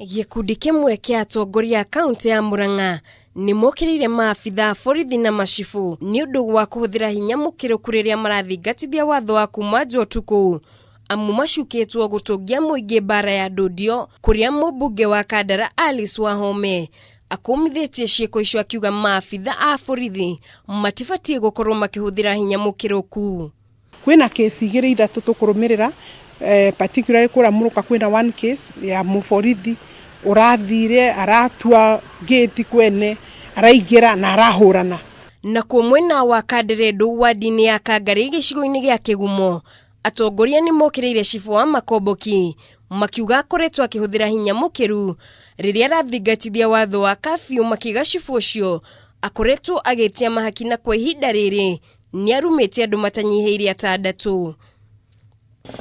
Gĩkundi kĩmwe kĩa atongoria a kaũntĩ ya Murang'a nĩ mokĩrĩire maabitha a borithi na macibũ nĩ ũndũ wa kũhũthĩra hinya mũkĩrũku rĩrĩa marathingatithia watho wa kuma nja ũtukũ amu macukĩtwo gũtũngia mũingĩ mbara ya ndũndio kũrĩa mũmbunge wa Kandara Alice Wahome akũmithĩtie ciĩko icio akiuga maabitha a borithi matibatiĩ gũkorwo makĩhũthĩra hinya mũkĩrũku. Kwĩna case igĩrĩ ithatũ tũkũrũmĩrĩra particularly kũrĩa Mũrũka kwĩna one case ya mũborithi ũrathire aratua gate kwene araingĩra na arahũrana. Nakuo mwena wa Kanderendu wadi-inĩ ya Kangarĩ gĩcigo-inĩ gĩa Kĩgumo, atongoria nĩ mokĩrĩire cibũ wa Makomboki makiuga akoretwo akĩhũthĩra hinya mũkĩru rĩrĩa arathingatithia watho wa kabiũ makiuga cibũ ũcio akoretwo agĩtia mahaki na kwa ihinda rĩrĩ nĩarumĩte andũ matanyihĩire atandatũ.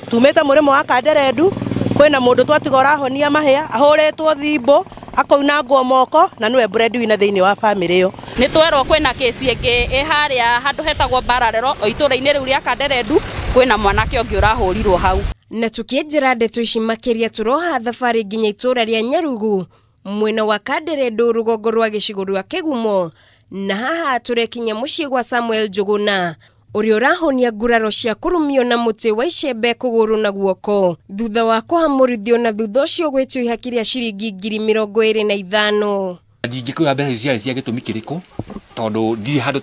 Tumĩte mũrĩmo wa Kanderendu kwĩna mũndũ twatiga ũrahonia mahĩa ahũrĩtwo thimbũ akoinangwo moko na nĩwe breadwinner thĩinĩ wa famĩlĩ ĩyo. Nĩ twerwo kwĩna kĩci ĩngĩ ĩ harĩa handũ hetagwo Mbararero o itũra-inĩ rĩu rĩa Kanderendu kwĩna mwanake ũngĩ ũrahũrirwo hau. Na tũkĩenjera ndeto ici makĩria tũroha thabarĩ nginya itũra rĩa Nyarugu mwena wa Kanderendu rũgongo rwa gĩcigo rwa Kĩgumo na haha tũrekinya mũciĩ gwa Samuel Njũgũna ũrĩa ũrahonia nguraro cia kũrumio na mũtĩ wa icembe kũgũrũ na guoko thutha wa kũhamũrithio na thutha ũcio gwĩtio ihaki rĩa ciringi 25,000. Ndingĩkwĩra mbeca icio ciarĩ cia gĩtũmi kĩrĩkũ tondũ ndirĩ handũ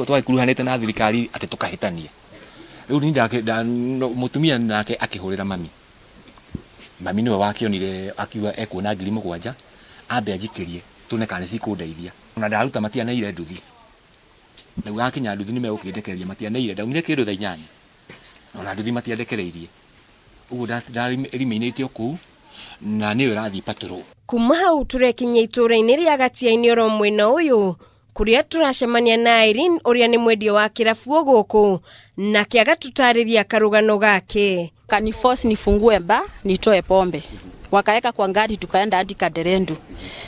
twagĩkuruhanĩte na thirikari atĩ tũkahĩtania. Rĩu niĩ mũtumia nake akĩhũrĩra mami. Mami nĩwe wakĩonire akiuga ekuona 7,000 ambe anjikĩrie tuone kana nĩcikũndeithia. Ona ndaruta matianeire nduthi. Rĩu gakinya nduthi nĩmegũkĩndekereria matianeire ndaumire kĩndũ thaa 8 ona nduthi matiandekereirie. Ũguo ndarĩmĩinĩte o kũu na nĩyo ĩrathiĩ patrol. Kuma hau tũrekinyia itũra-inĩ rĩa Gatiainĩ oro mwena ũyũ kũrĩa tũracemania na Irene ũrĩa nĩ mwendia wa kĩrabu o gũkũ nake agatũtarĩria karũgano gake. Kaniforce nifungue bar nitoe pombe, wakaweka kwa ngari tukaenda hadi Kaderendu.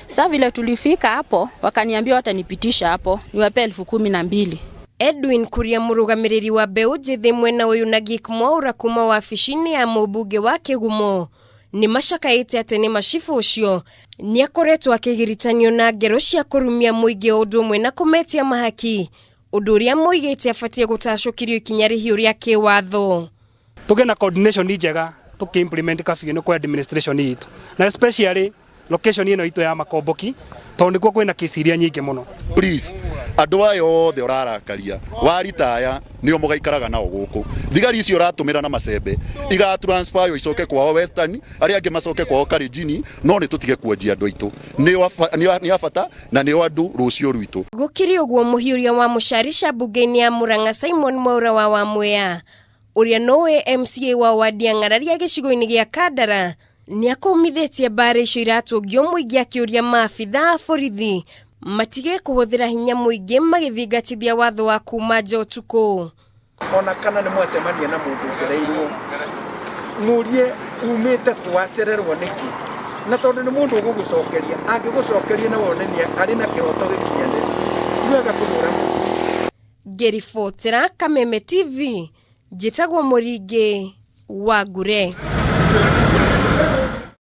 Sasa vile tulifika hapo, wakaniambia watanipitisha hapo niwape 12,000. Edwin Kuria mũrũgamĩrĩri wa mbeũ njĩthĩ mwena ũyũ na Geek Mwaura kuma wabici-inĩ ya mũmbunge wa Kĩgumo nĩ macakaĩte atĩ nĩ macibũ ũcio nĩ akoretwo akĩgiritanio na ngero cia kũrumia mũingĩ o ũndũ ũmwe na kũmetia mahaki ũndũ ũrĩa moigĩte abatiĩ gũtacũkĩrio ikinya rĩhiũ rĩa kĩwatho. Tũgĩe na coordination njega tũkĩ implement curfew ĩno kwa administration itũ na especially location ĩno itũ ya Makomboki tondũ nĩkuo kwĩna kesi iria nyingĩ mũno. Please, andũ aya othe ũrarakaria waritaya nĩo mũgaikaraga nao gũkũ. Thigari icio ũratũmĩra na macembe iga transfer yo icoke kwao Western, arĩa angĩ macoke kwao Kalenjin, no nĩ tũtige kuonjia andũ aitũ. Nĩ a bata na nĩo andũ rũciũ rwitũ. Gũkĩrĩ ũguo mũhiũria wa mũcarica mbunge-inĩ ya Murang'a Simon Mwaura wa Wamwea ũrĩa nowe MCA wa wadi ya Ng'araria gĩcigo-inĩ gĩa Kandara nĩ akũmithĩtie mbara icio iratũngio mũingĩ akĩũria maabitha a borithi matige kũhũthĩra hinya mũingĩ magĩthingatithia watho wa kuma nja ũtukũ. Ona kana nĩ mwacemania na mũndũ ũcereirwo mũrie umĩte kũ wacererwo nĩkĩ, na tondũ nĩ mũndũ ũgũgũcokeria angĩgũcokeria na wone nĩ arĩ na kĩhoto gĩkinyanĩru, ti wega kũhũra mũndũ ũcio. Ngĩribotera Kameme TV, njĩtagwo Mũringĩ wa Ngure.